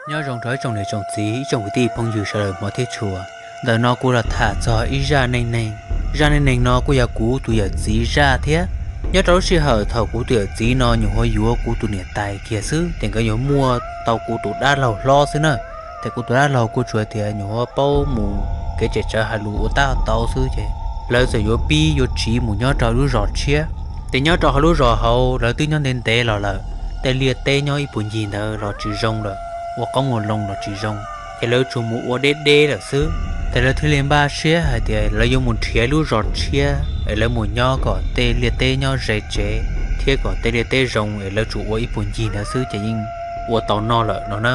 Nyob zoo rau ib tsoom niam tsoom txiv, ib tsoom kwv tij phooj ywg sawv daws hmov thiab tshua. Ntawm no kuv los tham txog ib zaj neej neeg. Zaj neej neeg no kuj yog kuv tus yawm txiv zaj thiab. Nyob rau lub sij hawm thaum kuv tus yawm txiv no nyuam qhuav yuav kuv tus niam tais kiag xwb, ces nkawd yuav muaj tau kuv tus dab laug hlob xwb na. Ces kuv tus dab laug kuj tsuas tias nyuam qhuav paub mus kev tseem tsawv hais lus ua tab tau xwb, ces lawv txawm yuav pib yuav tsiv mus nyob rau lub zos tshiab. Ces nyob rau hauv lub zos hauv lawv twb nyob ntev ntev los lawm, tej liaj teb nyob ib puag ncig ntawd los tsis zoo lawm, ua qoob ua loo los tsis zoo, ces lawv tsuas mus ua deb deb lawm xwb. Ces lawv thiaj li npaj siab hais tias lawv yuav mus nrhiav lub zos tshiab es lawv mus nyob kom tej liaj teb nyob ze tsev, thiab kom tej liaj teb zoo es lawv tsuas ua ib puag ncig ntawd xwb ces yeej ua tau noj lawm no na.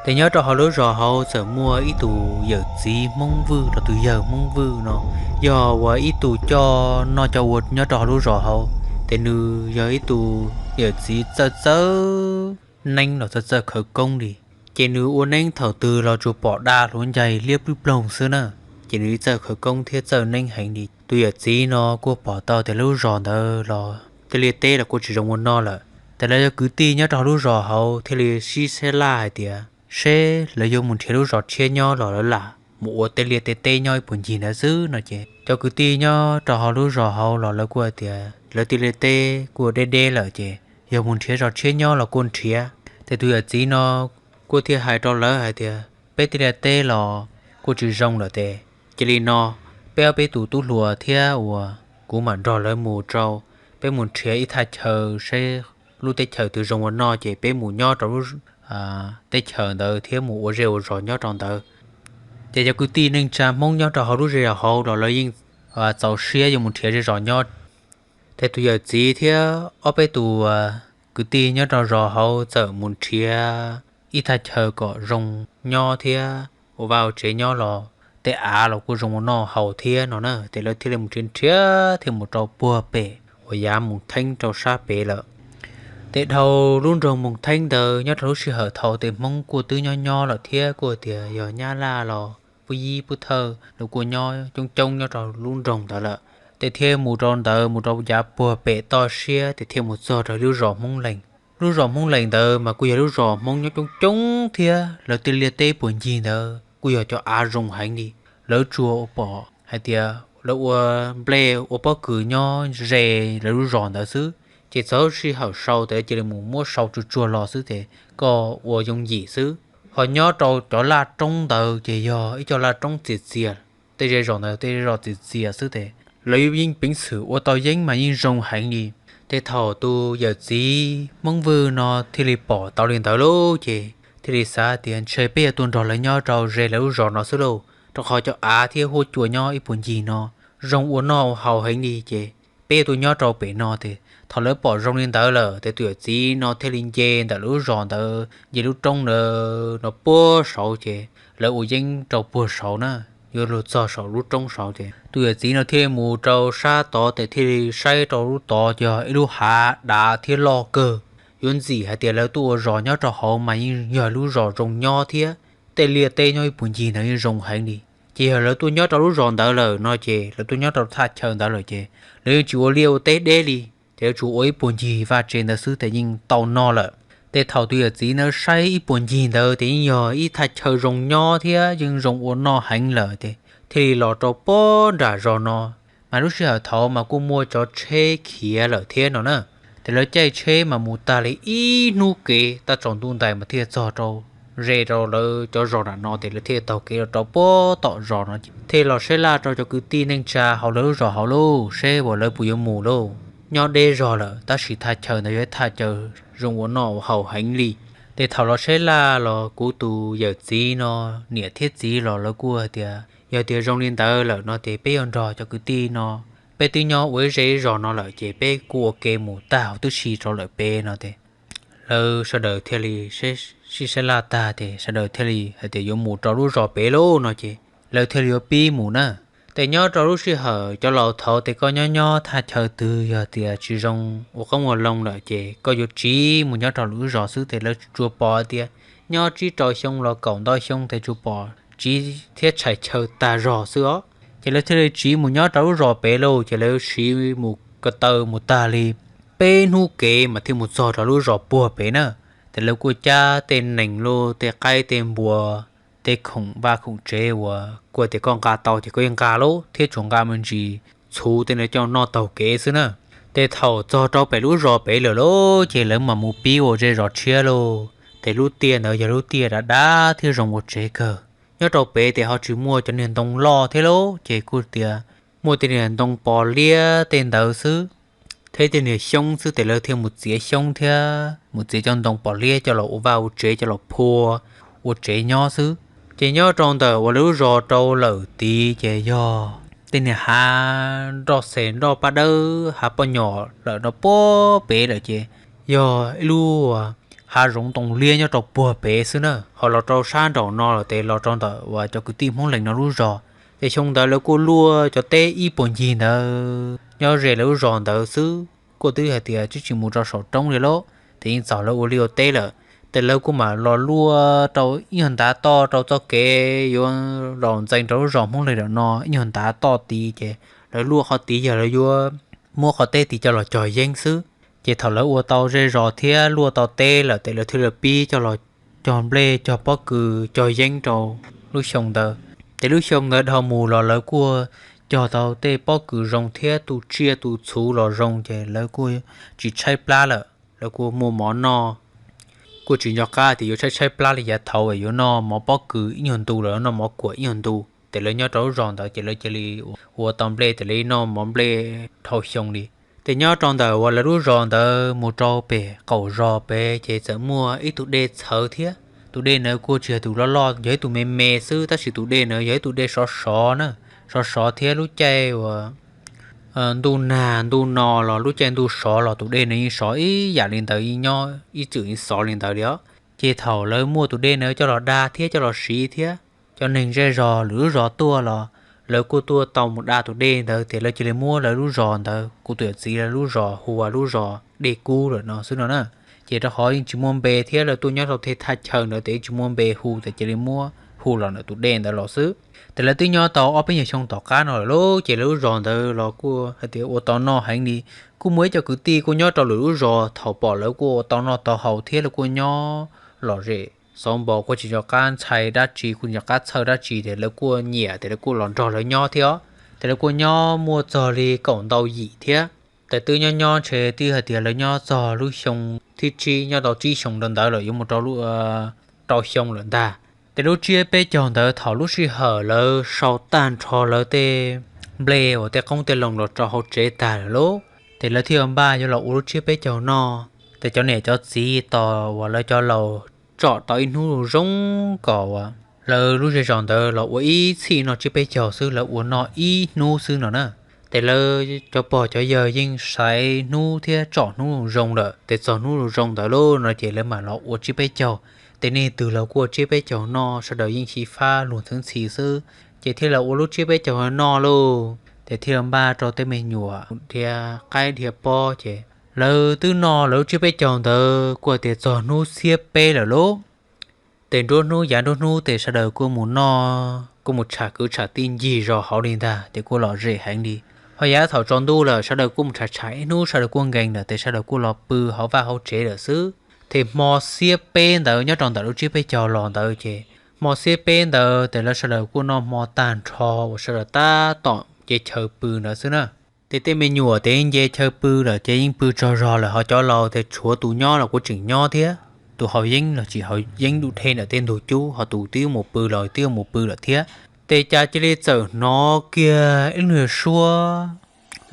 Ces nyob rau hauv lub zos hauv txawm muaj ib tus yawm txiv Hmoob Vwj los tus yawg Hmoob Vwj no, yog uas ib tus coj noj coj ua nyob rau hauv lub zos hauv. Ces nws yog ib tus yawm txiv txawj txawj neeb los txawj txawj khawv koob li. Ces nws ua neeb thaum twg los tsuas pom da hluav ncaig liab pwb ploog xwb na. Ces nws txawj khawv koob thiab txawj neeb heev li. Tus yawm txiv no kuj pom tau tias lub zos ntawd los tej liaj teb los kuj tsis zoo ua noj lawm. Ces lawv cov kwv tij nyob rau hauv lub zos hauv thiaj li sib sab laj hais tias seb lawv yuav mus nrhiav lub zos tshiab nyob los lawv lam mus ua tej liaj tej teb nyob ib puag ncig ntawd xwb no. Ces cov kwv tij nyob rau hauv lub zos hauv los lawv kuj hais tias lawv tej liaj teb kuj deb deb lawm, ces yog mus nrhiav zos tshiab nyob los kuj nrhiav. Ces tus yawm txiv no kuj thiaj hais rau lawv hais tias peb tej liaj teb los kuj tsis zoo lawm ces, cia li no, peb ob peb tus tub hluas thiab uas kuv mam nrog lawv mus rau, peb mus nrhiav ib thaj chaw seb lub teb chaws twg zoo ua noj ces peb mus nyob rau lub teb chaws ntawd thiab mus ua zej ua zos nyob rau ntawd. Ces cov kwv tij neej tsa Hmoob nyob rau hauv lub zej zos hauv los lawv yeej txaus siab yuav mus nrhiav zej zos nyob. Ces tus yawm txiv thiab ob peb tus kwv tij nyob rau zos hauv txawm mus nrhiav ib thaj chaw kom zoo nyob thiab ua vaj ua tsev nyob los tej av los kuj zoo ua noj haus thiab no na. Ces lawv thiaj li mus nrhiav nrhiav thiaj mus rau puag pem uas yav Moos Theeb rau sab pem lawm. Ces dhau lub nroog Moos Theeb ntawd nyob rau lub sij hawm thaum ub ces Hmoob kuj twb nyob nyob lawm thiab kuj tias yog Nyab Laj los Pub Yib Pub Thawj los kuj nyob coob coob nyob rau lub nroog ntawd lawm. Ces thiaj mus rau ntawd, mus rau yav puag pem toj siab ces thiaj mus txog rau lub zos Hmoob Lees. Lub zos Hmoob Lees ntawd mas kuj yog lub zos Hmoob nyob coob coob thiab lawv tej liaj teb puag ncig ntawd kuj yog cov av zoo heev li. Lawv tsuas pom hais tias lawv ua nplej ua pob kws nyob ze lawv lub zos ntawd xwb, ces txog lub sij hawm sau ces cia li mus muab sau tsuag tsuag los xwb ces koj ua yooj yim xwb. Ho nyob rau cov laj roob ntawd ces yog ib co laj roob txias txias, tej zej zos ntawd tej zej zos txias txias xwb ces lawv yeej peev xwm ua tau yeeb mas yeej zoo heev li. Ces thaum tus yawm txiv Hmoob Vwj no thiaj li pom tau li ntawd lauj, ces thiaj li xav tias ntshe peb yuav tuaj nrog lawv nyob rau ze lawv lub zos no xwb lauj, rau qhov cov av thiab huab cua nyob ib puag ncig no zoo ua noj ua haus heev li, ces peb yuav tuaj nyob rau pem no ces thaum lawv pom zoo li ntawd lawm ces tus yawm txiv no thiaj li nce ntawm lub zos ntawd, nce lub roob ntawd no puag saud ces lawv ua yeeb rau puag saud na, yuav luag txog saum lub roob saud ces tus yawm txiv no thiaj li mus rau sab tod ces thiaj li saib rau lub tod yog ib lub hav dav thiab loj kawg. Yuav ntxim hais tias lawv tuaj ua zos nyob rau hauv mas yeej yog lub zos zoo nyob thiab tej liaj teb nyob ib puag ncig ntawd yeej zoo heev li. Ces yog lawv tuaj nyob rau lub zos ntawd lawm no ces lawv tuaj nyob rau thaj chaw ntawd lawm ces lawv yeej tsis ua liaj ua teb deb li, ces lawv tsuas ua ib puag ncig vaj tsev ntawd xwb ces yeej tau noj lawm. Ces thaum tus yawm txiv ntawd saib ib puag ncig ntawd ces yeej yog ib thaj chaw zoo nyob thiab yeej zoo ua noj heev lawm ces thiaj li los rau puag nram zos no. Mas lub sij hawm thaud mas kuj muaj cov tsheb khiav lawm thiab no na. Ces lawv caij tsheb mas mus tag li ib hnub kev tab tsaus ntuj ntais mas thiaj txog rau ze rau lawv cov zos nram no ces lawv thiaj taug kev los rau puag tom zos no ces thiaj los saib laj rau cov kwv tij neej tsa hauv lawv lub zos hauv lauj, seb uas lawv puas yuav mus lauj. Nyob deb zog lawm tab sis thaj chaw ntawd yog ib thaj chaw zoo ua noj ua haus heev li. Ces thaum los saib laj los kuv tus yawm txiv no niam thiab txiv los lawv kuj hais tias yog tias zoo li ntawd lawm no ces peb yuav nrog cov kwv tij no, peb twb nyob ua ib zej ib zos no lawm ces peb kuj ua ke mus tag huv tib si rau lawm peb no ces lawv sawv daws thiaj li sib saib laj tag ces sawv daws thiaj li hais tias yuav mus rau lub zos pem lauj no ces lawv thiaj li yuav pib mus na. Ces nyob rau lub sij hawm cov laus thaud ces koj nyob nyob thaj chaw twg yog tias tsis zoo ua qoob ua loo lawm ces koj yuav tsiv mus nyob rau lwm lub zos xwb ces lawv tsuas pom tias nyob tsib rau xyoo los kaum ntau xyoo ces tsuas pom tsiv thiab tshais chaw tag zog xwb os. Ces lawv thiaj li tsiv mus nyob rau lub zos pem lauj, ces lawv siv mus ko taw mus tag li peb hnub kev mas thiaj mus txog rau lub zos puag pem na. Ces lawv kuj cab tej nees los, tej qaib tej npua, tej khoom vaj khoom tsev uas kuj tias koj nqa tau ces koj yeej nqa lauj, thiab tsuas nqa me ntsis txhuv tej no coj noj taug kev xwb na. Ces thaum txog rau pem lub zos pem lawm lauj, ces lawv mam mus pib ua zej zos tshiab lauj. Ces lub tiaj ntawd yog lub tiaj dav dav thiab zoo ua tsev kawg. Nyob rau pem ces ho tsis muaj cov niag ntoo loj thiab lauj, ces kuj tias muaj tej niag ntoo pos liab tej ntawd xwb, thiab tej niag xyoob xwb. Ces lawv thiaj mus txiav xyoob thiab mus txiav cov ntoo pos liab coj los ua vaj ua tsev, coj los phua ua tsev nyob xwb. Ces nyob rau ntawm uas lawv lub zos rau lawm tid ces yog tej niag hav nroj xes nroj paj dawb, hav poj nyom lawm rau puag pem lawm ces yog ib lub hav zoov ntoo liab nyob rau puag pem xwb na. Ho los rau sab nraum no lawm ces los rau ntawm uas cov kwv tij Hmoob Lees no lub zos. Ces xyoo ntawd lawv kuj luaj cov teb ib puag ncig ntawd nyob ze lawv lub zos ntawd xwb, kuj twb hais tias twb tsis mus rau saum roob li lauj, ces yeej txaus lawv ua liaj ua teb lawm. Ces lawv kuj mam los luaj rau ib nyuag ntav toj rau txoj kev yuav los ntxeev rau lub zos Hmoob Lees ntawm no ib nyuag ntav toj tid, ces lawv luaj qhov tid yog lawv yuav muab qhov teb tid coj los cog yeeb xwb. Ces thaum lawv ua tau zej zos thiab luaj tau teb lawm ces lawv thiaj li pib coj los cog nplej cog pob kws cog yeeb rau lub xyoo ntawd. Ces lub xyoo ntawd dhau mus los lawv kuj cog tau tej pob kws zoo thiab tu tsiaj tu txhuv los zoo, ces lawv kuj tsis tshaib plab lawm, lawv kuj muaj mov noj, kuj tsis nco qab tias yuav tshaib tshaib plab li yav thaud yuav noj mov pob kws ib nyuag ntu los noj mov kuam ib nyuag ntu. Ces lawv nyob rau lub zos ntawd ces lawv cia li ua tau nplej, ces lawv noj mov nplej dhau xyoo li. Ces nyob rau ntawm uas lawv lub zos ntawd mus rau pem qaum zos pem ces txawm muaj ib tug dej txhawv thiab. Tus dej ntawd kuj tsis yog tus loj loj, yog ib tug me me xwb, tab sis tus dej ntawd yog ib tug dej sov sov na, sov sov thiab lub caij uas ntuj nag ntuj no los lub caij ntuj sov los tus dej no yeej sov ib yam li ntawd, yeej nyob ib txwm yeej xov li ntawd li os. Ces thaum lawv muaj tus dej ntawd coj los da thiab coj los siv thiab, cov neeg zej zos lwm lub zos tuaj los lawv kuj tuaj tau mus da tus dej ntawd, ces lawv cia li muab lawv lub zos ntawd, kuv tus yawm txiv lawv lub zos hu ua lub zos Dej Kub lawm no xwb no na. Ces rau qhov yeej tsis muaj npe thiab, lawv tuaj nyob rau tej thaj chaw ntawd ces yeej tsis muaj npe hu, ces cia li muab hu los ntawm tus dej ntawd los xwb. Ces lawv twb nyob tau ob peb nyuag xyoo tom qab no lawm lauj, ces lawv lub zos ntawd los kuj hais tias ua tau noj heev li. Kuj muaj ib co kwv tij kuj nyob rau lwm lub zos, thaum pom lawv kuj ua tau noj tau haus thiab lawv kuj nyob lom zem xov npos, kuj tsis nco qab ntshai dab tsi, kuj tsis nco qab txhawj dab tsi, ces lawv kuj nyiam, ces lawv kuj los nrog lawv nyob thiab os. Ces lawv kuj nyob muaj txog li kaum ntau yim thiab. Ces twb nyob nyob ntshe twb hais tias lawv nyob txog lub xyoo thib tsib, nyob tau tsib xyoo rau ntawd lawm, yuav mus rau lub rau xyoo lawm ntag. Ces lub tsiab peb caug ntawd thaum lub sij hawm lawv sau tag nrho lawv tej nplej uas tej qoob tej loo los rau hauv tsev tag lawm lauj, ces lawv thiaj npaj yuav los ua lub tsiab peb caug noj. Ces cov niam cov txiv tos uas lawv cov laus tsom tau ib hnub zoo kom uas lawv lub zej zos ntawd los ua ib txhij noj tsiab peb caug xwb, lawv ua noj ib hnub xwb no na. Ces lawv cov pog cov yawg yeej saib hnub thiab tsom hnub zoo lawm, ces txog hnub zoo ntawd lauj no ces lawv mam los ua tsiab peb caug. Ces nej twg los kuj ua tsiab peb caug noj, sawv daws yeej xyiv fab luag ntxhi xwb, ces thiaj los ua lub tsiab peb caug noj lauj. Ces thiaj npaj rau tej me nyuam dhia qaib dhia pob, ces lawv twb noj lawv lub tsiab peb caug ntawd kuj tias txog hnub xiab peb lawm lauj. Ces nruab hnub yav nruab hnub ces sawv daws kuj mus noj, kuj mus tsham kwv tsham tij ncig zos hauv li ntag, ces kuj lom zem heev li. Ho yav thaum tsaus ntuj lawm sawv daws kuj mus tsham tsham ib hnub, sawv daws kuj nkees lawm, ces sawv daws kuj los pw hauv vaj hauv tsev lawm xwb. Ces hmo xiab peb ntawd nyob rau ntawm lub tsiab peb caug los ntawd ces hmo xiab peb ntawd ces lawv sawv daws kuj noj hmo tag nrho uas sawv daws tab tom nce chaw pw ntawd xwb na. Ces tej me nyuam ces nce chaw pw lawm ces yeej pw tsaug zog lawm, ho cov laus ces tshuav tus nyob los kuj tseem nyob thiab, tus haus yeeb los tsis haus yeeb, dub dhev ntawm tej ntug cub, ho tus twb mus pw los twb mus pw lawm thiab. Ces cas cia li txawm hnov kiag ib lub niag suab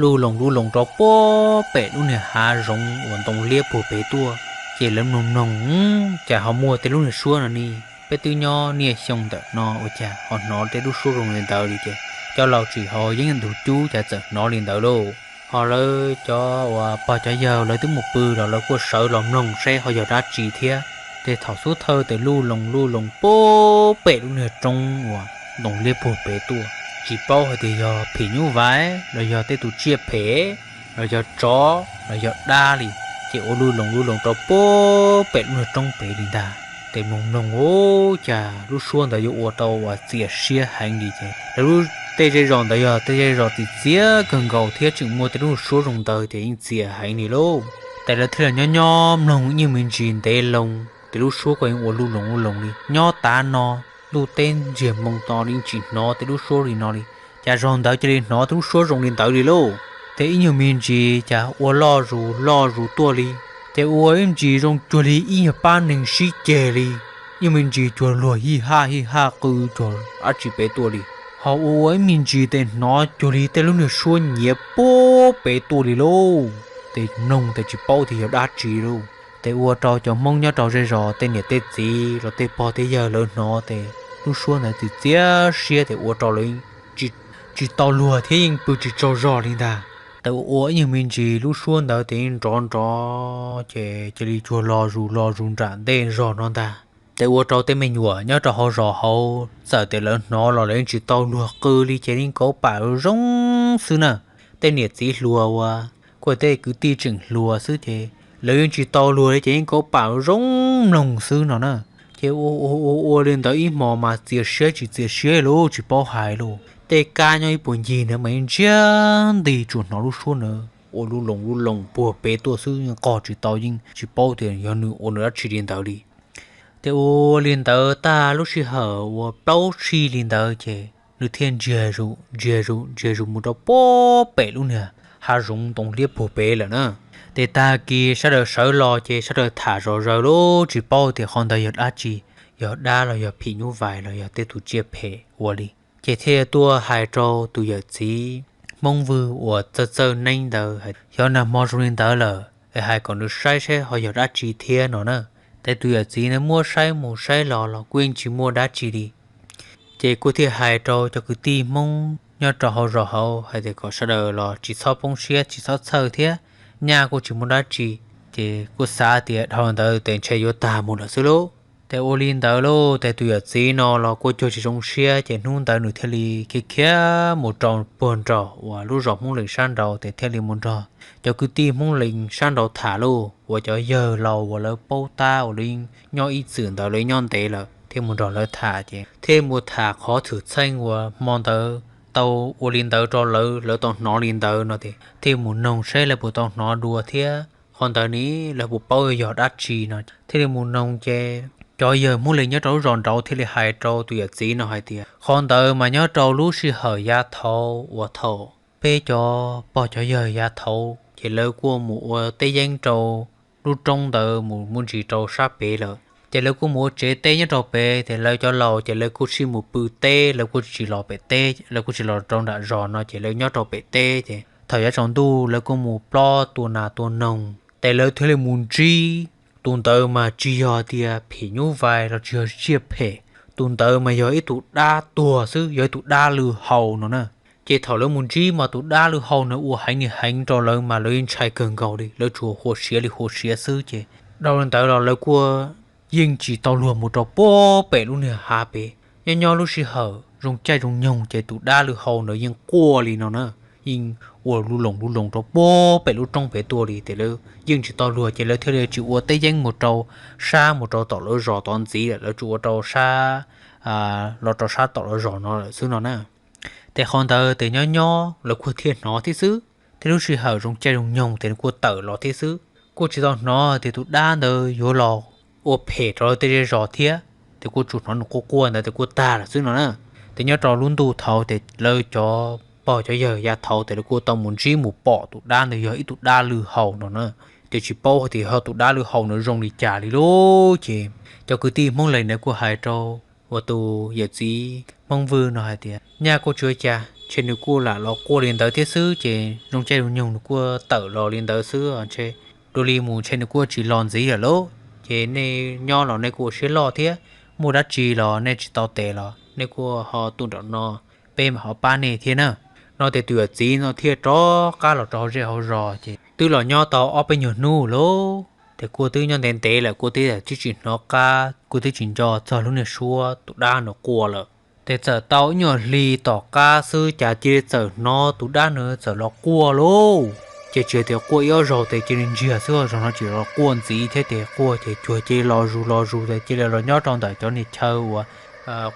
luj loos luj loos rau puag pem lub niag hav zoov uas ntoo liab puag pem tuaj. Ces lawv mloog mloog, cas ho muaj tej lub niag suab no ne, peb twb nyob niaj xyoo ntawm no ua cas ho hnov tej lub suab zoo li ntawd li. Ces cov laus tsis haus yeeb ntug cub cas txawm hnov li ntawd lauj. Ho lawv cov uas pog cov yawg lawv twb mus pw los lawv kuj sawv los mloog saib ho yog dab tsi thiab. Ces thaum xub thawj ces luj loos luj loos puag pem lub niag roob uas ntoo liab puag pem tuaj, tsis paub hais tias yog phim nyuj vais los yog tej tus tsiaj phem los yog tsov los yog dab li, ces ua luj loos luj loos rau puag pem lub niag roob pem li ntag. Ces mloog mloog, ua cas lub suab ntawd yuav ua tau uas txias siab heev li. Ces lawv lub tej zej zos ntawd yog tej zej zos txias txias kawg nkaus thiab tseem muaj tej lub suab zoo ntawd ces yeej txias heev li lauj. Ces lawv thiaj li nyob nyob mloog ib nyuag me ntsis ntev loo, Ces lub suab kuj yeej ua lub loos lub loos li. Nyob tav no, ntuj teb ntsiag moo to li tsis hnov tej lub suab li no li. Cas zaum ntawd cia li hnov tej lub suab zoo li ntawd li lauj. Ces ib nyuag me ntsis cas ua loj zus loj zus tuaj li. Ces ua ib ntsis zoo cuag li ib nyuag pab neeg sib ceg li. Ib nyuag me ntsis cuag luag hij haj hij haj qw cuag dab tsi pem tuaj li. Ho ua ua ib me ntsis ces hnov cuag li tej lub niag suab nyiav puag pem tuaj li lauj. Ces mloog ces tsis paub tias yog dab tsi lauj. Ces ua rau cov Hmoob nyob rau zej zos tej niam tej txiv los tej pog tej yawg lawv hnov ces lub suab ntawd txiav txiav siab ces ua rau lawv tsis tau luag thiab yeej pw tsis tsaug zog li ntag. Ces ua ib nyuag me ntsis lub suab ntawd ces yeej nrov nrov ces cia li cuag los zus los zus nram ntej zos no ntag. Ces ua rau tej me nyuam nyob rau hauv zos hauv txawm tias lawv hnov los lawv yeej tsis tau luag qw li ces yeej kauv pam zoo xwb na. Tej niam txiv hluas uas kuj tej kwv tij tseem hluas xwb ces lawv yeej tsis tau luag li ces yeej kauv pam zoo mloog xwb no na. Ces ua ua ua ua li ntawd ib hmos mas txias siab tsis txias siab lauj tsis paub hais lauj. Tej kab nyob ib puag ncig ntawd mas yeej ntsiag nti tsuas hnov lub suab ntawd ua lub loos lub loos puag pem tuaj xwb yeej qog tsis tau yeej tsis paub tias yog nws ua nws dab tsi li ntawd li. Ces ua li ntawd tag lub sij hawm uas plaub tsig li ntawd ces nws thiaj ntsiag zus ntsiag zus ntsiag zus mus rau puag pem lub niag hav zoov ntoo liab puag pem lawm na. Ces tag kis sawv daws sawv los ces sawv daws tham zom zaws lauj tsis paub tias qhov ntawd yog dab tsi, yog dab los yog phim nyuj vais los yog tej tus tsiaj phem ua li. Ces thiaj tuaj hais rau tus yawm txiv Hmoob Vwj uas txawj txawj neeb ntawd, xyov nag hmo zoo li ntawd lawm es hais kom nws saib saib ho yog dab tsi thiab no na. Ces tus yawm txiv ntawd muab saib mus saib los los kuj yeej tsis muaj dab tsi li. Ces kuj thiaj hais rau cov kwv tij Hmoob nyob rau hauv zos hauv hais tias kom sawv daws los tsis txhob poob siab tsis txhob txhawj thiab, nyaj kuj tsis muaj dab tsi. Ces kuj xav tias dhau ntawd ces ntshe yuav tag mus lawm xwb lauj. Ces ua li ntawd lauj ces tus yawm txiv no los kuj cuag tsis zoo siab ces hnub ntawd nws thiaj li khiav khiav mus rau puag nraum uas lub zos Hmoob Lees sab nraud ces thiaj li mus nrog cov kwv tij Hmoob Lees sab nraud tham lauj, uas cov yawg laus uas lawv paub tab uas lawv nyob ib txwm ntawd lawv nyob ntev lawm thiaj mus nrog lawv tham ces thiaj mus tham qhov thwm txheej uas hmo ntawd tau ua li ntawd rau lawv, lawv tau hnov li ntawd no ces thiaj mus noog saib lawv puas tau hnov dua thiab qhov ntawd ne lawv puas paub yog dab tsi no. Thiaj li mus noog ces cov yawg Hmoob Lees nyob rau lub zos nraud thiaj li hais rau tus yawm txiv no hais tias qhov ntawd mas nyob rau lub sij hawm yav thaud uas thaum peb cov pog cov yawg yav thaud ces lawv kuj mus ua teb yeeb rau lub roob ntawd mus muaj ntsis rau sab pem lawm. Ces lawv kuj mus ua tsev teb nyob rau pem ces lawv cov laus ces lawv kuj sij mus pw teb, lawv kuj tsis los pem teb, lawv kuj tsis los rau nram zos no ces lawv nyob rau pem teb ces thaum yav tsaus ntuj lawv kuj mus plob tua nas tua noog ces lawv thiaj li mus ntsib tus ntawd mas tsis yog tias phim nyuj vais los tsis yog tsiaj phem, tus ntawd mas yog ib tug dab tuag xwb, yog ib tug dab lwj hau no na. Ces thaum lawv mus ntsib mas tus dab lwj hau ntawd ua heev li heev rau lawv mas lawv yeej ntshai kawg nkaus li, lawv tsuas huas siav li huas siav xwb ces dhau li ntawd los lawv kuj yeej tsis tau luag mus rau puag pem lub niag hav pem. Nyob nyob lub sij hawm zoo caij zoo nyoog ces tus dab lwj hau ntawd yeej quaj li no na, yeej ua lub loos lub loos rau puag pem lub roob pem tuaj li ces lawv yeej tsis tau luag ces lawv thiaj li tsis ua teb yeeb mus rau sab mus rau tom lawv zos tod ntxiv lawm, lawv tsuas ua rau sab los rau sab tom lawv zos no lawm xwb no na. Ces qhov ntawd ces nyob nyob lawv kuj thiaj hnov thiab xwb, thiab lub sij hawm zoo caij zoo nyoog ces nws kuj tawm los thiab xwb, kuj tsis tau hnov tias tus dab ntawd yuav los ua phem rau lawv tej zej zos thiab, ces kuj tsuas hnov nws quaj quaj ntawd ces kuj tag lawm xwb no na. Ces nyob rau lub ntuj thaud ces lawv cov pog cov yawg yav thaud ces lawv kuj tau mus ntsib mus pom tus dab ntawd yog ib tug dab lwj hau no na. Ces tsis paub hais tias ho tus dab lwj hau no zoo li cas li lauj. Ces cov kwv tij Hmoob Lees ntawd kuj hais rau uas tus yawm txiv Hmoob Vwj no hais tias nyaj kuj tsis ua cas, ntshe nws kuj lam los quaj li ntawd thiab xwb ces zoo caij zoo nyoog nws kuj tawm los li ntawd xwb, ntshe dua li mus ntshe nws kuj tsis los ntxiv lawm lauj. Ces nej nyob los nej kuj ua siab loj thiab, muaj dab tsi los nej tsis tau tes los nej kuj ho tuaj nram no, peb mam ho pab nej thiab na. No ces tus yawm txiv no thiaj rov qab los rau hauv zej hauv zos ces twb los nyob tau ob peb nyuag hnub lauj, ces kuj twb nyob ntev ntev lawm kuj twb tsis tsis hnov qab, kuj twb tsis nco txog lub niag suab tus dab no quaj lawm. Ces txawm tau ib nyuag hli tom qab xwb cas cia li txawm hnov tus dab no txawm los quaj lauj. Ces tsis hais tias quaj ib ob zaug ces cia li ntsiag xwb, zaum no tsis los quaj ntxiv thiab ces quaj ces cuag cia li los zus los zus ces cia li los nyob rau ntawm cov niag chaw uas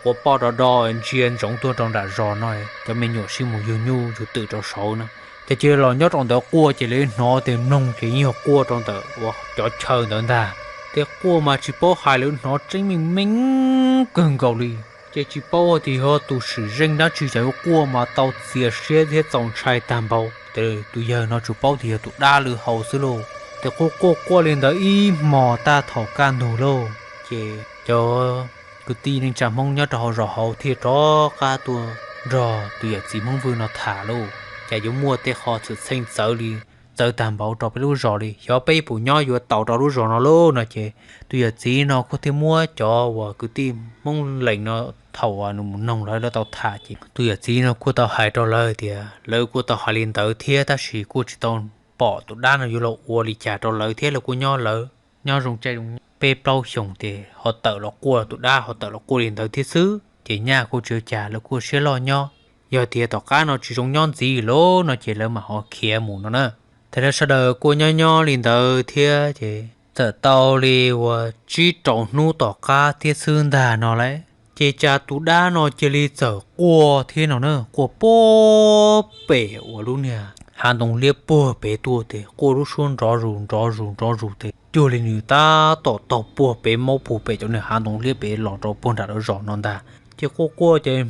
quas poj do do ntsia ntsoov tuaj rau nram zos no, cov me nyuam sij mus yug nyuj yug twm rau saud na. Ces cia li los nyob rau ntawd quaj ces lawv hnov ces mloog ces yeej yog quaj rau ntawm uas cov chaw ntawd ntag. Tej quaj mas tsis paub hais li, hnov tseeb meej meej kawg nkaus li. Ces tsis paub tias yog tus sim zeej dab tsi cas yuav quaj mas tau txias siab thiab txaus ntshai tag npaum. Ces tus yawg no tsuas paub tias yog tus dab lwj hau xwb lauj. Ces quaj quaj quaj li ntawd ib hmos tag, thaum kaj ntug lauj, ces cov kwv tij neej tsa Hmoob nyob rau hauv zos hauv thiaj rov qab tuaj nrog tus yawm txiv Hmoob Vwj no tham lauj, cas yuav muaj tej qho txhwm txheej txawv li, txawv tag npaum rau peb lub zos li. Xyov peb puas nyob yuav tau rau lub zos no lauj no. Ces tus yawm txiv no kuj thiaj muab cov uas kwv tij Hmoob Lees no, thaum uas nws mus noog lawv, lawv tau tham, ces tus yawm txiv no kuj tau hais rau lawv tias lawv kuj tau hais li ntawd thiab, tab sis kuj tsis tau pom tus dab no yuav los ua li cas rau lawv thiab. Lawv kuj nyob lawv nyob zoo caij zoo nyoog peb plaub xyoos, ces ho tawm los quaj, tus dab ho tawm los quaj li ntawd thiab xwb. Ces nyaj kuj tsis ua cas, lawv kuj siab loj nyob. Yog tias tom qab no tsis zoo nyob ntxiv lawm no ces lawv mam ho khiav mus no na. Ces lawv sawv daws kuj nyob nyob li ntawd thiab, ces txawm tau li uas tsib rau hnub tom qab thiab xwb ntag no lauj, ces cas tus dab no cia li txawm quaj thiab no na, quaj puag pem uas lub niag hav ntoo liab puag pem tuaj, ces quaj lub suab nrov zus nrov zus nrov zus, ces cuag li nws tab tom taug puag pem, maub puag pem cov niag hav ntoo liab pem los rau puag nram lawv zos no ntag. Ces quaj quaj ces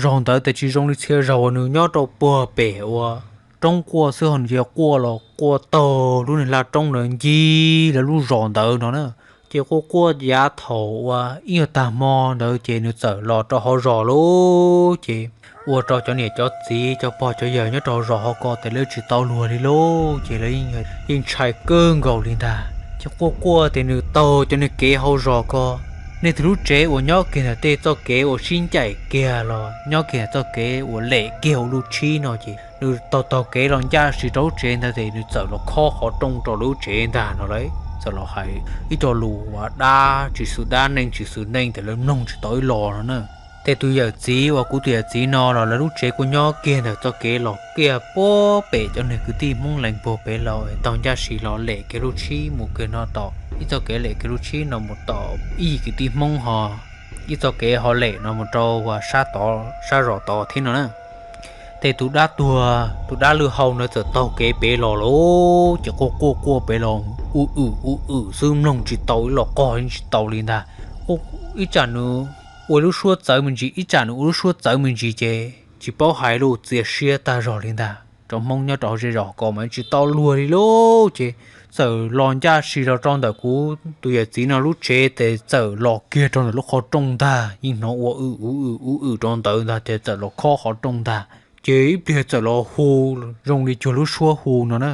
zaum ntawd ces tsis zoo li txhia zaus uas nws nyob rau puag pem uas roob quaj xwb, ho nws cia li quaj los quaj taug lub niag laj roob ntawd ncig lawv lub zos ntawd no na. Ces quaj quaj yav thaum uas ib nyuag tag hmo ntawd ces nws txawm los rau hauv zos lauj. Ces ua rau cov niam cov txiv, cov pog cov yawg nyob rau hauv zos hauv ko ces lawv tsis tau luag li lauj, ces lawv yeej ntshai kawg nkaus li ntag. Ces quaj quaj ces nws taug cov niag kev hauv zos ko, nej tus lub tsev uas nyob kiag ntawm tej txoj kev uas sib ncaim kiag los nyob kiag txoj kev uas lem kiag ua lub tshib no, ces nws taug taug kev los ncaj si rau lub tsev ntawd ces nws txawm los khob qhov rooj rau lub tsev ntag no lauj. Txawm los hais ib co lus uas dab tsis xws dab, neeg tsis xws neeg, ces lawv mloog tsis tau ib los no na. Ces tus yawm txiv uas kuv tus yawm txiv no los lawv lub tsev kuj nyob kiag ntawm txoj kev los kiag puag pem cov niag kwv tij Hmoob Lees puag pem los taug ncaj si los lem kiag lub tshib mus kiag no tom ib txoj kev, lem kiag lub tshib no mus tom ib yim kwv tij Hmoob ho ib txoj kev ho lem no mus rau uas sab tod, sab zos tod thiab no na. Ces tus dab tuag, tus dab lwj hau ntawd txawm taug kev pem los lauj, ces quaj quaj quaj pem los u wm u wm xwb, mloog tsis tau ib los, qog yeej tsis tau li ntag. Ib tsam nws ua lub suab txawv me ntsis, ib tsam nws ua lub suab txawv me ntsis, ces tsis paub hais lus, txias siab tag zog li ntag. Cov Hmoob nyob rau hauv zej zos ko mas tsis tau luag li lauj, ces txawm los ncaj si los rau ntawm kuv tus yawm txiv no lub tsev, ces txawm los kiag rau ntawm lub qhov rooj ntag, yeej hnov ua u wm u wm u wm rau ntawd ntag, ces txawm los khob qhov rooj ntag. Ces ib pliag txawm los hu zoo li cuag lub suab hu no na.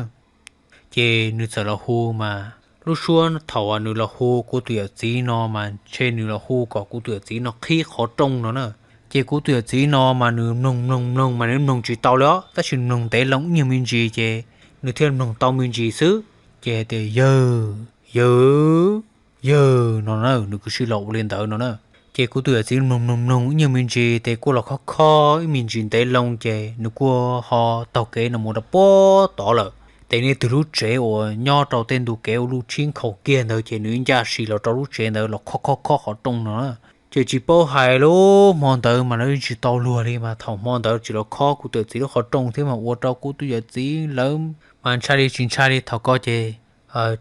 Ces nws txawm los hu mas lub suab, thaum uas nws los hu kuv tus yawm txiv no mas ntshe nws los hu kom kuv tus yawm txiv no qhib qhov rooj no na. Ces kuv tus yawm txiv no mas nws mloog mloog mloog mas nws mloog tsis tau li os, tab sis nws mloog ntev loo ib nyuag me ntsis, ces nws thiaj mloog tau me ntsis xwb. Ces hais tias yawg, yawg, yawg no na, nws kuj sib los ua li ntawd no na. Ces kuv tus yawm txiv mloog mloog mloog ib nyuag me ntsis, ces kuj los khob khob ib me ntsis ntev loo, ces nws kuj ho taug kev no mus rau puag tod lawm. Ces nws tus lub tsev uas nyob rau tej ntu kev ua lub tshib nkhaus kiag ntawd, ces nws ncaj si los rau lub tsev ntawd los khob khob khob qhov rooj no na. Ces tsis paub hais lub hmo ntawd mas lawv tsis tau luag li, mas thaum hmo ntawd tsis los khob kuv tus yawm txiv lub qhov rooj thiab mas ua rau kuv tus yawm txiv lawv mas ntshai li tsis ntshai li. Thaum ko ces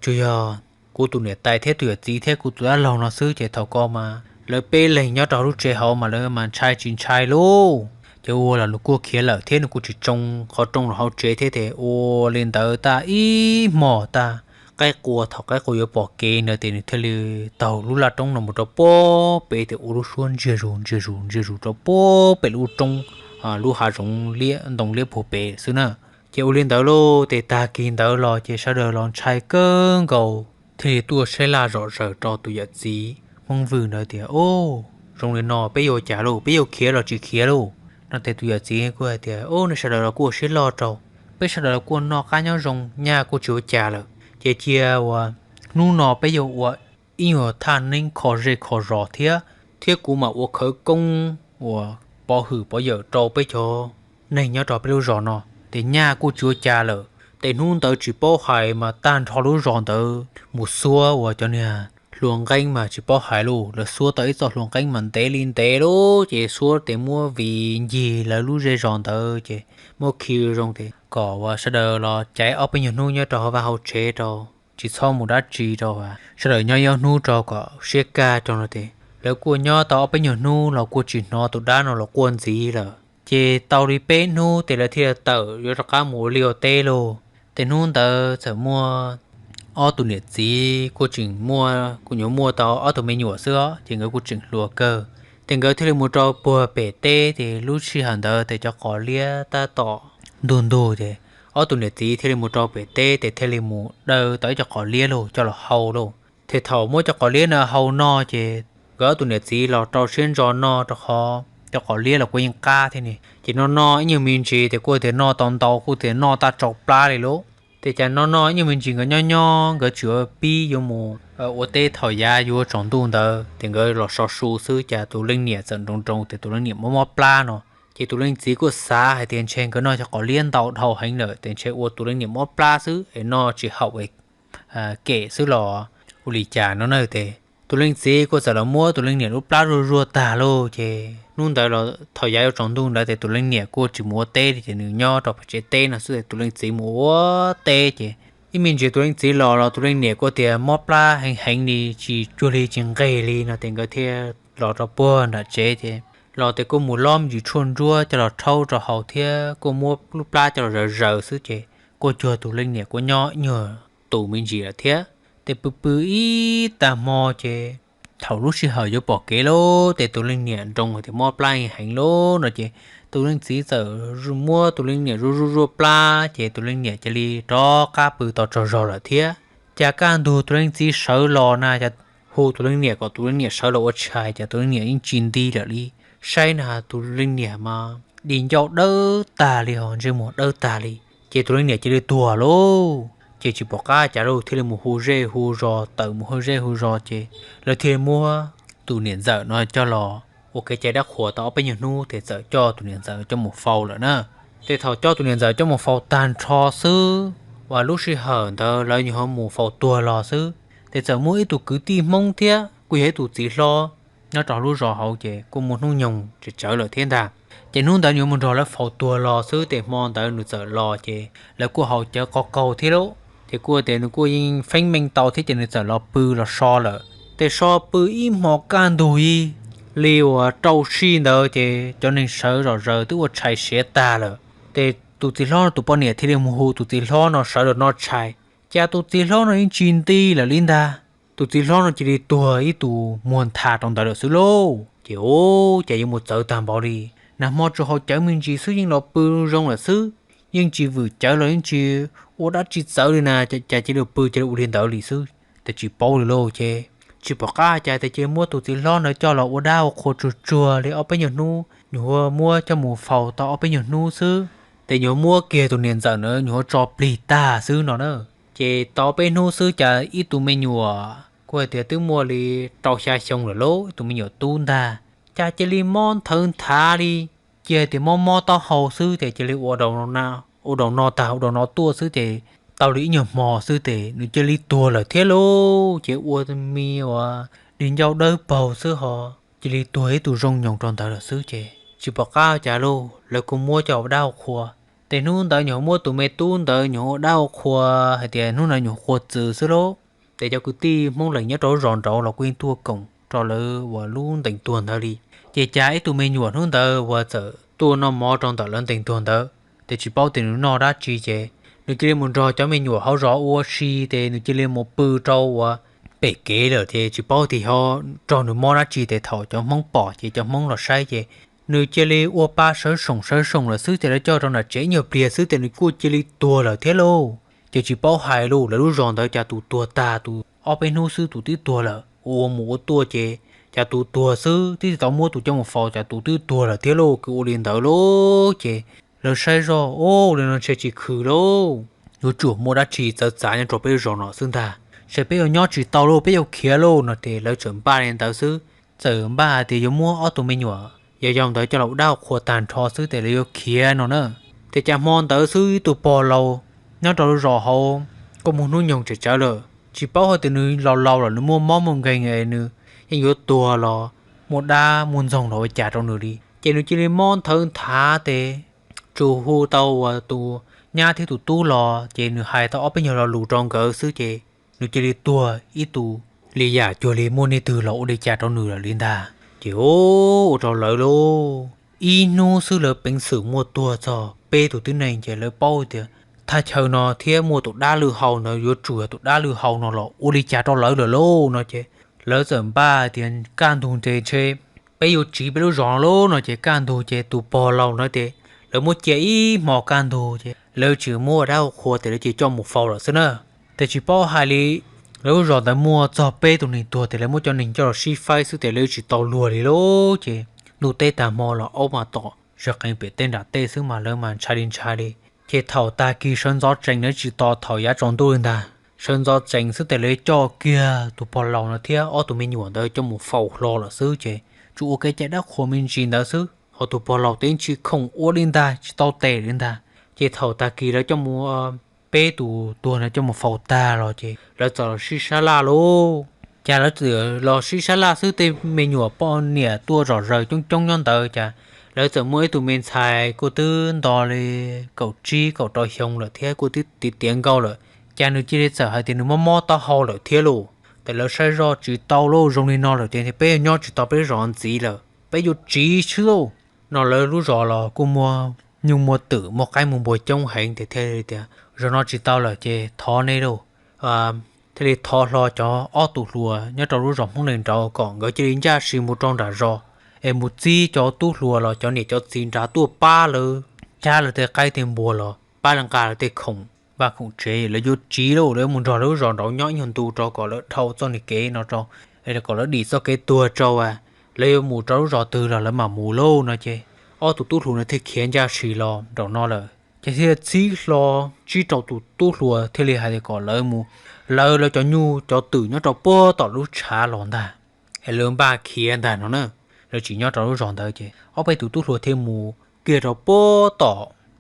tsuas yog kuv tus niam tais thiab tus yawm txiv thiab kuv tus dab laug no xwb, ces thaum ko mas lawv peb leeg nyob rau lub tsev hauv mas lawv mas ntshai tsis ntshai lauj. Ces ua los nws kuj khiav lawm thiab nws kuj tsis tsoo qhov rooj los hauv tsev thiab, ces ua li ntawd tag ib hmos tag, qaib qua, thaum qaib qua yuav pom kev ntawd ces nws thiaj li taug lub laj roob no mus rau puag pem, ces ua lub suab ntsiag zus ntsiag zus ntsiag zus rau puag pem lub roob, lub hav zoov liab ntoo liab puag pem xwb na. Ces ua li ntawd lauj, ces tag kis ntawd los ces sawv daws los ntshai kawg nkaus, thiaj li tuaj saib laj zom zaws rau tus yawm txiv Hmoob Vwj ntawd tias, Au, zoo li no peb yuav ua cas lauj? Peb yuav khiav los tsis khiav lauj? No ces tus yawm txiv kuj hais tias, Au, nej sawv daws los kuj ua siab loj rau, peb sawv daws los kuj noj qab nyob zoo, nyaj kuj tsis ua cas lawm. Ces cia uas hnub no peb yuav ua ib nyuag thaj neeb kho zej kho zos thiab, thiab kuv mam ua khawv koob uas pov hwm pov yawm rau peb cov neeg nyob rau peb lub zos no. Ces nyaj kuj tsis ua cas lawm, ces hnub ntawd tsis paub hais mas tag nrho lub zos ntawd mus xuab uas cov niag hlua nqeeb mas tsis paub hais lauj, lawv xuab tau ib txoj hlua nqeeb mas ntev li ntev lauj, ces xuab ces muab viv ncig lawv lub zej zos ntawd, ces muab khi zoo ces kom uas sawv daws los caiv ob peb nyuag hnub nyob rau hauv vaj hauv tsev rau tsis txhob mus dab tsi rau, sawv daws nyob ib ob hnub rau kom siab kaj rau no ces lawv kuj nyob tau ob peb nyuag hnub los kuj tsis hnov tus dab no los quaj ntxiv lawm. Ces tau li peb hnub ces lawv thiaj tawm yuav rov qab mus ua liaj ua teb lauj. Ces hnub ntawd txawm muaj ob tug niam txiv kuj tseem muaj, kuj nyuam muaj tau ob tug me nyuam xwb os, ces nkawd kuj tseem hluas kawg. Ces nkawd thiaj li mus rau puag pem teb, ces lub sij hawm ntawd ces cov qos liab tab tom ntug ntug, ces ob tug niam txiv thiaj li mus rau pem teb ces thiaj li mus daws tau ib co qos liab lauj coj los hau lauj. Ces thaum muab cov qos liab no hau noj ces nkawd ob tug niam txiv los rau siab ntso noj rau qhov cov qos liab los kuj yeej qab thiab ne. Ces noj noj ib nyuag me ntsis ces kuj tias noj tau ntau kuj tias noj tag tsaus plab li lauj. Ces cas noj noj ib nyuag me ntsis nkawd nyob nyob nkawd tsis ua pib yuav mus ua teb thaum yav yuav tsaus ntuj ntawd ces nkawd los so su xwb cas tus leej niam txawm nroo nroo tias tus leej niam mob mob plab no. Ces tus leej txiv kuj xav hais tias ntshe nkawd noj cov qos liab ntau dhau heev lawm ces ntshe ua tus leej niam mob plab xwb es noj tsis haum es kem xwb los ua li cas no na. Ces tus leej txiv kuj txawm los muab tus leej niam lub plab zuaj zuaj tag lauj. Ces hnub ntawd los thaum yav yuav tsaus ntuj ntawd ces tus leej niam kuj tsis mus ua teb li ces nws nyob rau pem tsev teb no xwb ces tus leej txiv mus ua teb ces ib me ntsis tus leej txiv los los tus leej niam kuj tias mob plab heev heev li tsis cuag li tsis nqeg li no ces nkawd thiaj los rau puag nram tsev ces los ces kuj mus lob me ntsis tshuaj ntsuab coj los rhaub rau haus thiab kuj muab lub plab coj los zaws zaws xwb ces kuj cuag tus leej niam kuj nyob ib nyuag tus me ntsis lawm thiab. Ces pw pw ib tag hmo ces thaum lub sij hawm yuav pom kev lauj ces tus leej niam nroo tias mob plab heev lauj no ces tus leej txiv txawm muab tus leej niam zuaj zuaj zuaj plab ces tus leej niam cia li rov qab pw tau tsaug zog lawm thiab. Cas kaj ntug tus leej txiv sawv los na, hu tus leej niam kom tus leej niam sawv los ua tshais cas tus leej niam yeej tsis nti lawm li. Saib na tus leej niam mas di ncauj dawb tag li ho ntsej muag dawb tag li. Ces tus leej niam cia li tuag lauj. Ces tsis pom qab cas lauj thiaj li mus hu zej hu zos, tawm mus hu zej hu zos ces lawv thiaj li muab tus niam ntxawm no coj los ua kev cai dab qhuas tau ob peb nyuag hnub ces txawm coj tus niam ntxawm coj mus faus lawm na. Ces thaum coj tus niam ntxawm coj mus faus tag nrho xwb, uas lub sij hawm ntawd lawv nyuam qhuav mus faus tuag los xwb, ces txawm muaj ib tug kwv tij Hmoob thiab kuj yog ib tus txiv hlob nyob rau lub zos hauv ces kuj muaj hnub nyoog tsawv tsawv lawm thiab ntag. Ces hnub ntawd nyuam qhuav mus nrog lawv faus tuag los xwb ces hmo ntawd nws txawm los ces lawv kuj haus cawv qhov kaus thiab lauj. Ces kuj tias nws kuj yeej feeb meej tau thiab ces nws txawm los pw los so lawm. Ces so pw ib hmo kaj ntug ib li uas rau sij ntawd ces cov neeg sawv zom zaws twb ua tshais siav tag lawm. Ces tus txiv hlob no tus poj niam thiaj li mus hu tus txiv hlob no sawv los noj tshais. Cas tus txiv hlob no yeej tsis nti lawm li ntag. Tus txiv hlob no cia li tuag ib tug muag ntha rau ntawd lawm xwb lauj. Ces ua cas yuav mus txawv tag npaum li, nag hmo tsuas haus cawv me ntsis xwb yeej los pw zoo lawm xwb, yeej tsis vwm cawv los yeej tsis ua dab tsi txawv li na, cas cia li pw cia li ua li ntawd li xwb. Ces tsis paub li lauj. Ces tsis pom qab cas ces cia li muab tus txiv hlob ntawd coj los ua dab ua qhua tsuag tsuag li ob peb nyuag hnub, nyuam qhuav muab coj mus faus tau ob peb nyuag hnub xwb. Ces nyuam qhuav muab kiag tus niam ntxawm ntawd nyuam qhuav tso plig tag xwb no na. Ces tau peb hnub xwb cas ib tug me nyuam kuj hais tias twb muaj li rau xya xyoo lawm lauj, ib tug me nyuam tub ntag, cas cia li mob nthawv nthav li, cia tias mob mob taub hau xwb ces cia li ua rau no tag ua rau no tuaj xwb ces tau li ib nyuag hmo xwb ces nws cia li tuag lawm thiab lauj. Ces ua me uas di ncauj dawb paug xwb ho cia li tuag ib tug zoo nyoos rau ntawd lawm xwb ces tsis pom qab cas lauj, lawv kuj muab coj ua dab ua qhua. Ces hnub ntawd nyuam qhuav muab tus me tub ntawd nyuam qhuav ua dab ua qhua hais tias hnub ntawd nyuam qhuav txwm xwb lauj. Ces cov kwv tij Hmoob leej nyob rau lub zos nraud los kuj yeej tuaj koom rau lawv uas lub ntees tuag ntawd li. Ces cas ib tug me nyuam hnub ntawd uas txawm tuaj noj mov rau ntawm lawv ntees tuag ntawd, ces tsis paub tias nws noj dab tsi ces nws cia li mus nrog cov me nyuam hauv zos ua si ces nws cia li mus pw rau uas pem kev lawm ces tsis paub tias yog raug nws mob dab tsi ces thaum cov Hmoob pom ces cov Hmoob los saib ces nws cia li ua pa sawv soom sawv soom lawm xwb ces lawv coj rau nram tsev ib nyuag pliag xwb ces nws kuj cia li tuag lawm thiab lauj. Ces tsis paub hais lauj, lawv lub zos ntawd cas tus tuag tag tus ob peb hnub xwb tus twb tuag lawm, ua mus ua tuaj ces cas tus tuag xwb twb tsis tau muab tus coj mus faus cas tus twb tuag lawm thiab lauj, kws ua li ntawd lauj. Ces lawv saib zoj, ua li no ntshe tsis khwv lauj, yuav tsum muaj dab tsi txawv txav nyob rau peb zos no xwb ntag, ces peb yuav nyob tsis tau lauj, peb yuav khiav lauj no ces lawv txawm npaj li ntawd xwb, txawm npaj hais tias yuav muab ob tug me nyuam yau yau ntawd coj los ua dab ua qhua tag nrho xwb ces lawv yuav khiav no na. Ces cas hmo ntawd xwb ib tug pog laus nyob rau lub zos hauv kuj muaj hnub nyoog tsawv tsawv lawm, tsis paub hais tias nws laus laus lawm nws muaj mob muaj nkeeg es nws yeej yuav tuag los muaj dab muaj ntxoog los ua cas rau nws li, ces nws cia li mob nthawv nthav ces tsuas hu tau uas tus nyab thiab tus tub los ces nws hais tau ob peb nyuag lo lus rau nkawd xwb ces nws cia li tuag ib tug li yam cuag li muaj niag twg los ua li cas rau nws lawm li ntag. Ces ua rau lawv lauj, ib hnub xwb lawv peev xwm muaj tuag txog peb tus tib neeg ces lawv paub tias thaj chaw no thiab muaj tus dab lwj hau ntawd yuav tsum yog tus dab lwj hau no los ua li cas rau lawv lawm lauj no ces lawv txawm npaj tias kaj ntug ces ntshe peb yuav tsiv peb lub zos no lauj no ces kaj ntug ces tus pog laus no ces lawv muab cia ib hmo kaj ntug ces lawv tsis muab ua dab ua qhua ces lawv cia coj mus faus lawm xwb na. Ces tsis paub hais li, lawv lub zos ntawd muaj txog peb tus neeg tuag ces lawv muab cov neeg coj los sib faib xwb ces lawv tsis tau luag li lauj. Ces ntuj teb tag hmo los aub mas tom zaj qees pem tej nram tej xwb mas lawv mas ntshai li ntshai li. Ces thaum tag kis sawv ntxov tsees, lawv tsis tos thaum yav tsaus ntuj li ntag, sawv ntxov tsees xwb ces lawv coj kiag tus pog laus no thiab ob tug me nyuam ntawd coj mus faus hlo lawm xwb ces tsuas ua kev cai dab qhuas me ntsis ntawd xwb, ho tus pog laus teb tsis khoom ua li ntag, tsis tau tes li ntag. Ces thaum tag kis lawv coj mus, peb tus tuag no coj mus faus tag los ces lawv txawm los sib sab laj lauj. Cas lawv txawm los sib sab laj xwb, tej me nyuam poj niam tuaj zom zaws coob coob nyob ntawd, cas lawv txawm muaj ib tug me ntxhais kuj twb nto li kaum tsib kaum rau xyoo lawm thiab kuj twb tiav tiav nkauj lawm, cas nws cia li txawm hais tias nws mob mob taub hau lawm thiab lauj. Ces lawv saib zoj tsis tau lauj, zoo li no lawm ces peb nyob tsis tau peb lub zos ntxiv lawm, peb yuav tsiv xwb lauj. No lawv lub zos los kuj muaj nyuj muaj twm muaj qaib muaj npua coob heev ces thiaj li tias, Zos no tsis tau lawm ces thov nej lauj, thiaj li thov hlo cov ob tug hluas nyob rau lub zos Hmoob Lees nraud kom nkawd cia li ncaj si mus rau nram zos es mus txib cov tub hluas los cov niam cov txiv nrad tuaj pab lawv cab lawv tej qaib tej npua los pab lawv nqa lawv tej khoom vaj khoom tsev, lawv yuav tsiv lauj, lawv yuav mus nrog lawv lub zos nraud nyob ib nyuag ntu rau kom lawv dhau txoj niag kev no rau, kom lawv dim txoj kev tuag rau, lawv yuav mus rau lub zos twg los lawv mam mus lauj no ces ob tug tub hluas no thiaj khiav ncaj si los nraum no lawm ces thiaj txib hlo tsib rau tus tub hluas thiaj li hais tias kom lawv mus, lawv lawv cov nyuj cov twm nyob rau puag tom lub tshav los ntag es lawv npaj khiav ntag no na. Lawv tsis nyob rau lub zos ntawd ces ob peb tus tub hluas thiaj mus kiag rau puag tom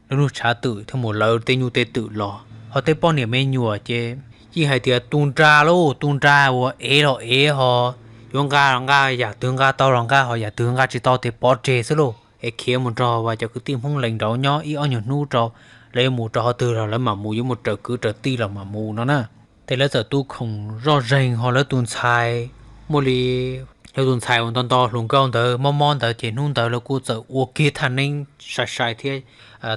lub lub tshav twm thiaj mus lawv tej nyuj tej twm los, ho tej poj niam me nyuam ces yeej hais tias tu nra lauj, tu nra ua ev los ev ho, yuav nqa los nqa, yam twg nqa tau los nqa ho yam twg nqa tsis tau ces pov tseg xwb lauj, es khiav mus nrog cov kwv tij Hmoob Lees nraud nyob ib ob nyuag hnub rau, lawv yuav mus rau qhov twg los lawv mam mus, yuav mus raws kwv raws tij los mam mus no na. Ces lawv txawm tu khoom zoj zeeg ho lawv tus ntxhais, muaj li lawv tus ntxhais uas nto nto hluas nkauj ntawd mob mob ntawd ces hnub ntawd lawv kuj txawm ua kiag thaj neeb sai sai thiab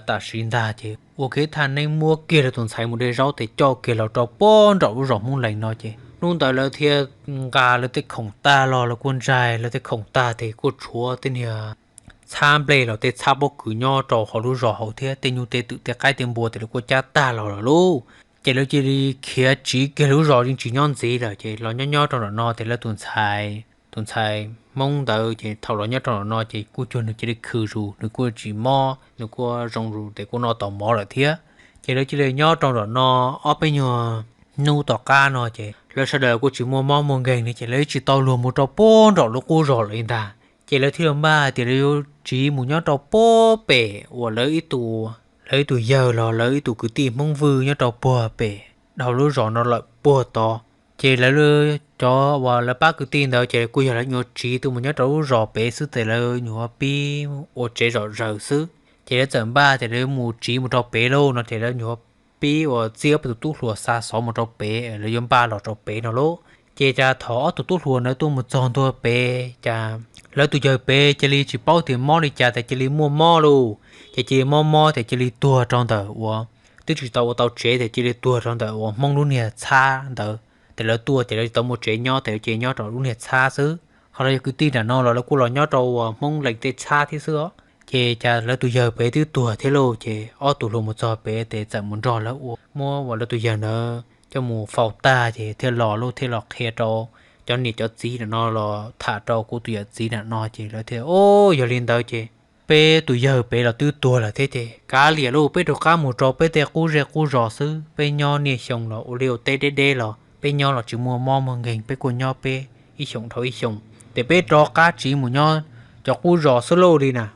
tam sim ntag ces ua kiag thaj neeb muab kiag lawv tus ntxhais mus de zaub ces coj kiag los rau puag nraum lub zos Hmoob Lees no ces hnub ntawd lawv thiaj nqa lawv tej khoom tag los, lawv kuj ntsaig lawv tej khoom tag ces kuj tshuav tej niag txhab nplej los tej txhab pob kws nyob rau hauv lub zos hauv thiab tej nyuj tej twm tej qaib tej npua ces lawv kuj cab tag los lawm lauj. Ces lawv cia li khiav tsiv kiag lub zos yeej tsis nyob ntxiv lawm ces los nyob nyob rau nram no ces lawv tus ntxhais, tus ntxhais Hmoob ntawd ces thaum los nyob rau nram no ces kuj cuag nws cia li khwm zus, nws kuj tsis mob, nws kuj zoo zus ces kuj noj tau mov lawm thiab. Ces lawv cia li nyob rau nram no ob peb nyuag hnub tom qab no ces lawv sawv daws kuj tsis muaj mob muaj nkeeg li ces lawv tsis tau luag mus rau puag nraum lub qub zos lawm li ntag. Ces lawv thiaj li npaj hais tias lawv yuav tsiv mus nyob rau puag pem uas lawv ib tug, lawv ib tug yawg los lawv ib tug kwv tij Hmoob Vwj nyob rau puag pem dhau lub zos no lawm puag tod. Ces lawv cov uas lawv pab kwv tij ntawd ces kuj yog lawv nyuam tsiv tuaj mus nyob rau lub zos pem xwb ces lawv nyuam pib ua tsev zom zaws xwb. Ces lawv txawm npaj tias lawv mus tsiv mus rau pem lauj no ces lawv nyuam pib uas txib ob peb tus tub hluas xa xov mus rau pem, lawv yuav npaj los rau pem no lauj. Ces cas thaum ob tug tub hluas ntawd tuaj mus txog ntua pem cas lawv tus yawg pem cia li tsis paub tias mob li cas ces cia li muaj mob lauj. Ces cia li mob mob ces cia li tuag rau ntawm uas twb tsis tau ua tau tsev ces cia li tuag rau ntawm uas Hmoob lub niag txhab ntawd. Ces lawv tuaj ces lawv tsis tau muaj tsev nyob ces lawv cia li nyob rau lub niag txhab xwb. Ho lawv yog kwv tij nram no los lawv kuj los nyob rau uas Hmoob Lees tej txhab thiab xwb os. Ces cas lawv tus yawg pem twb tuag thiab lauj, ces ob tug hluas mus txog pem ces txawm mus nrog lawv ua, muab uas lawv tus yawg ntawd coj mus faus tag ces thiaj los lauj, thiaj los qhia rau cov niam cov txiv nram no los tham rau kuv tus yawm txiv nram no ces lawv thiaj, O, yog li ntawd ces peb tus yawg pem los twb tuag lawm thiab ces kav liam lauj, peb rov qab mus rau peb tej qub zej qub zos xwb, peb nyob niaj xyoo los ua liaj ua teb deb deb los peb nyob los tsis muaj mob muaj nkeeg, peb kuj nyob peb ib xyoos dhau ib xyoos, ces peb rov qab tsiv mus nyob cov qub zos xwb lauj li na.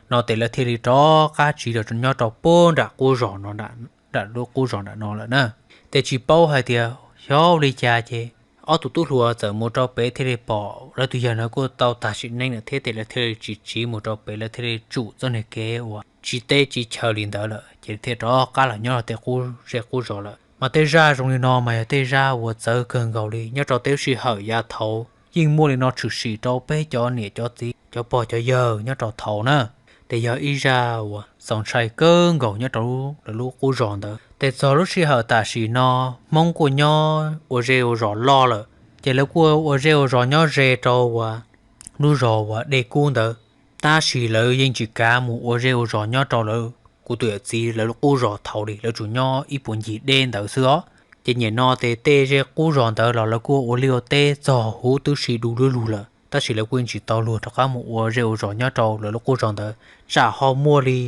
No ces lawv thiaj li rov qab tsiv los nyob rau puag nram qub zos no, nram lub qub zos nram no lawm na. Ces tsis paub hais tias xyov li cas ces ob tug tub hluas txawm mus rau pem thiaj li pom lawv tus yawg ntawd kuj tau tag sim neej lawm thiab ces lawv thiaj li tsis tsiv mus rau pem, lawv thiaj li tsum txoj niag kev uas tsiv teb tsiv chaw li ntawd lawm ces thiaj rov qab los nyob rau tej qub zej qub zos lawm. Mas tej zaj zoo li no mas yog tej zaj uas txawv kawg nkaus li nyob rau tej lub sij hawm yav thaud, yeej muaj li no tshwm sim rau peb cov niam cov txiv cov pog cov yawg nyob rau thaud na. Ces yog ib zaj uas txaus ntshai kawg nkaus nyob rau lawv lub qub zos ntawd. Ces txog lub sij hawm tam sim no, Hmoob kuj nyob ua zej ua zos loj lawm, ces lawv kuj ua zej ua zos nyob ze rau uas lub zos uas Dej Kub ntawd. Tab sis lawv yeej tsis kav mus ua zej ua zos nyob rau lawv, kuv tus yawm txiv lawv lub qub zos thaud li, lawv tsuas nyob ib puag ncig dej ntawd xwb os. Ces nim no ces tej zej qub zos ntawd los lawv kuj ua liaj ua teb txog huv tib si du lug lug lawm, tab sis lawv kuj yeej tsis tau luag rov qab mus ua zej ua zos nyob rau lawv lub qub zos ntawd. Tsam ho muaj li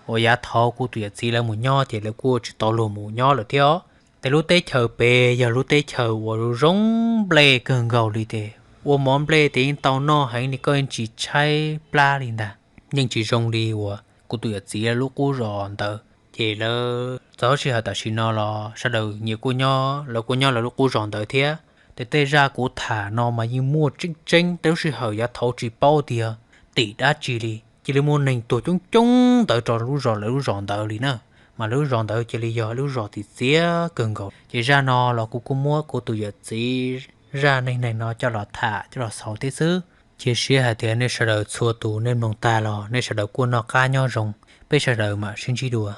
uas yav thaud kuv tus yawm txiv lawv mus nyob ces lawv kuj tsis tau luag mus nyob lawm thiab os. Ces lub teb chaws pem yog lub teb chaws uas zoo nplej kawg nkaus li, ces ua mov nplej ces yeej tau noj heev li, koj yeej tsis tshaib plab li ntag. Yeej tsis zoo li uas kuv tus yawm txiv lub qub zos ntawd. Ces lawv txog lub sij hawm tam sim no los sawv daws nyias kuj nyob, lawv kuj nyob lawv lub qub zos ntawd thiab. Ces tej zaj kuv tham no mas yeej muaj tseeb tseeb, tej lub sij hawm yav thaud tsis paub tias tim dab tsi li, cia li muaj neeg tuag coob coob ntawd rau lub zos, lawv lub zos ntawd li na. Mas lawv lub zos ntawd cia li yog lub zos txiv txiav kawg nkaus. Ces zaj no los kuv kuj muab kuv tus yawm txiv zaj neej neeg no coj los tham coj los xaus thiab xwb. Cia siab hais tias nej sawv daws txhua tus nej mloog tag los nej sawv daws kuj noj qab nyob zoo. Peb sawv daws mam sib ntsib dua.